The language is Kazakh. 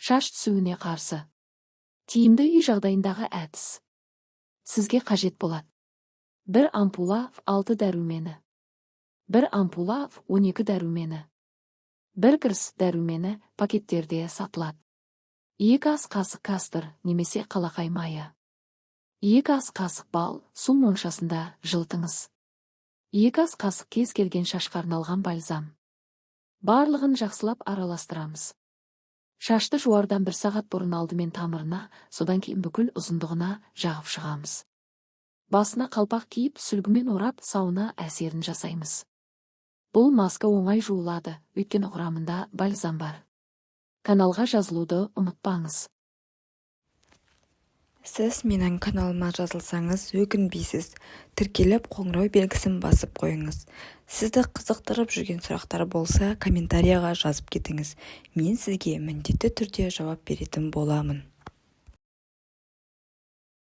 Шаш түсуіне қарсы тиімді үй жағдайындағы әдіс. Сізге қажет болады: 1 ампула 6 дәрумені, 1 ампула 12 дәрумені, 1 кіріс дәрумені пакеттерде сатылады, 2 ас қасық кастор немесе қалақай майы, 2 ас қасық бал, су моншасында жылытыңыз, 2 ас қасық кез келген шашқа арналған бальзам. Барлығын жақсылап араластырамыз. Шашты жуардан 1 сағат бұрын алдымен тамырына, содан кейін бүкіл ұзындығына жағып шығамыз. Басына қалпақ киіп, сүлгімен орап, сауна әсерін жасаймыз. Бұл маска оңай жуылады, өйткені құрамында бальзам бар. Каналға жазылуды ұмытпаңыз. Сіз менің каналыма жазылсаңыз, өкінбейсіз. Тіркеліп, қоңырау белгісін басып қойыңыз. Сізді қызықтырып жүрген сұрақтар болса, комментарияға жазып кетіңіз. Мен сізге міндетті түрде жауап беретін боламын.